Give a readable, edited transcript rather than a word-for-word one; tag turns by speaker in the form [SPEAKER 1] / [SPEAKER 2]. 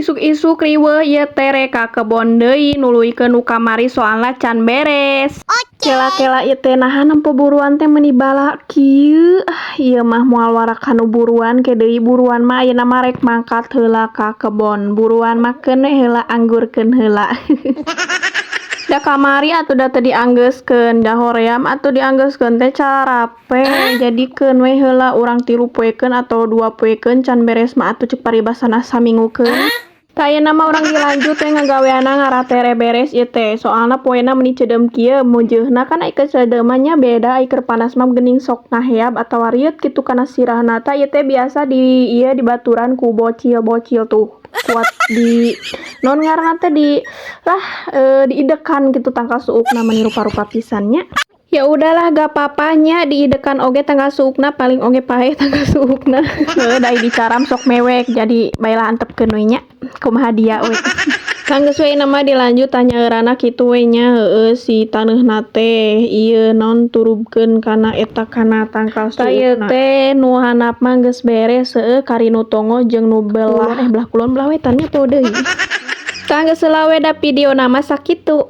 [SPEAKER 1] Isuk-isuk riweuh ieu teh rek ka kebon deui nuluykeun nu kamari, soalna can beres. Kela-kela, ieu teh naha nempo buruan teh meuni bala kieu. Ah, ieu mah moal warak kanu buruan ke deui. Buruan mah ayeuna mah rek mangkat heula ka kebon. Buruan mah keun we heula, anggurkeun heula. Da kamari atuh da teu dianggeuskeun, da hoream atuh dianggeuskeun teh carape. Jadi keun we heula urang 3 poekeun atau 2 poekeun, can beres mah atuh cek paribasana samingukeun. Tah, ayeuna mah urang dilanjut we ngagaweanna, ngaratere beres ieu teh, soalna poena meuni ceudeum kieu meujeuna kan. Ai keur ceudeum mah nya beda, ai keur panas mah geuning sok ngaheab atawa rieut kitu kana sirahna. Tah, ieu teh biasa di ieu dibaturan ku bocil-bocil tuh kuat di naon ngaranna teh, di lah diidekan gitu tangkal suukna. Meuni rupa-rupa pisan nya. Ya udahlah, gak papa nya diidekan oge, tangkal suukna paling oge paeh tangkal suukna. Heuh, da dicaram sok mewek, jadi baelah antepkeun we nya, kumaha dia we. Tah, geus we mah dilanjut tah nyaeuranna kitu we nya. Heueuh, si taneuhna teh ieu naon, turubkeun kana eta, kana tangkal suukna. Tah, ieu teh nu handap mah geus beres, heueuh, kari nu tonggoh jeung nu belah, eh, belah kulon belah wetan nya, poho deui. Tah, geus heula we da videona mah sakitu.